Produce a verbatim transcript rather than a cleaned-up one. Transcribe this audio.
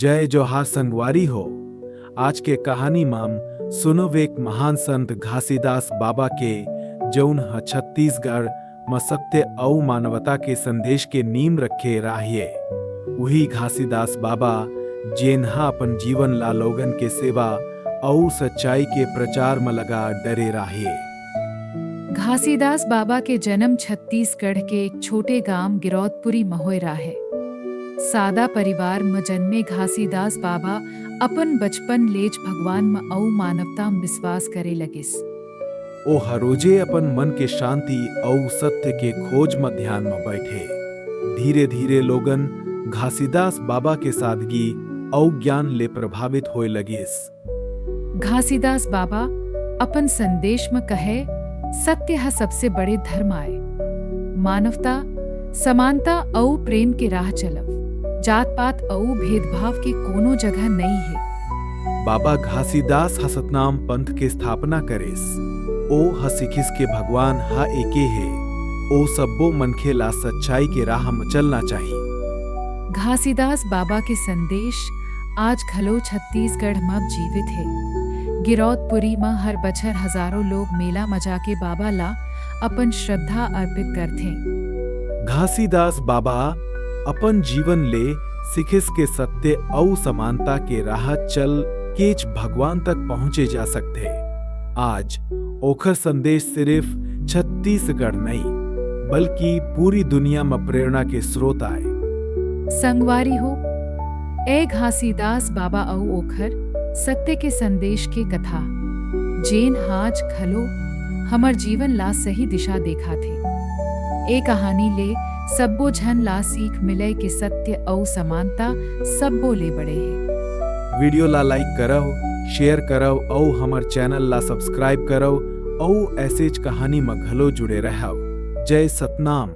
जय जोहार संगवारी हो। आज के कहानी म सुनव एक महान संत घासीदास बाबा के, जउन ह छत्तीसगढ़ म सत्य अउ मानवता के संदेश के नींव रखे राहय। उही घासीदास बाबा, जेन ह अपन जीवन ला लोगन के सेवा अउ सच्चाई के प्रचार म लगा डरे राहय। घासीदास बाबा के जन्म छत्तीसगढ़ के एक छोटे गांव गिरौदपुरी म होय राहय। सादा परिवार म जन्मे घासीदास बाबा अपन बचपन लेच भगवान म अउ मानवता म विश्वास करे लगिस। ओ ह रोजे अपन मन के शांति अउ सत्य के खोज म ध्यान म बैठे। धीरे-धीरे लोगन घासीदास बाबा के सादगी अउ ज्ञान ले प्रभावित होय लगिस। घासीदास बाबा अपन संदेश म कहे, "सत्य ह सबसे बड़े धर्म आय। मानवता, समानता अउ प्रेम के राह चलव। जात-पात अउ भेदभाव के कोनो जगह नइ हे।" बाबा घासीदास ह सतनाम पंथ के स्थापना करिस। ओ ह सिखिस के भगवान ह एके हे। ओ सब्बो मनखे ला सच्चाई के राह म चलना चाही। घासीदास बाबा के संदेश आज घलो छत्तीसगढ़ म जीवित हे। गिरौदपुरी म हर बछर हजारों लोग मेला म जाके बाबा ला अपन श्रद्धा अर्पित करथें। घासीदास बाबा अपन जीवन ले सिखिस के सत्य अउ समानता के राह चल केच भगवान तक पहुंचे जा सकथे। आज ओखर संदेश सिर्फ छत्तीसगढ़ नइ, बल्कि पूरी दुनिया म प्रेरणा के स्रोत आय। संगवारी हो, ए घासीदास बाबा अउ ओखर सत्य के संदेश के कथा, जेन ह आज घलो हमर जीवन ला सही दिशा देखाथे। ए कहानी ले सब्बो झन ला सीख मिलय के सत्य अउ समानता सब्बो ले बड़े हे। वीडियो ला like करव, share करव अउ हमर channel ला subscribe करव अउ ऐसेच कहानी म घलो जुड़े रहव। जय सतनाम।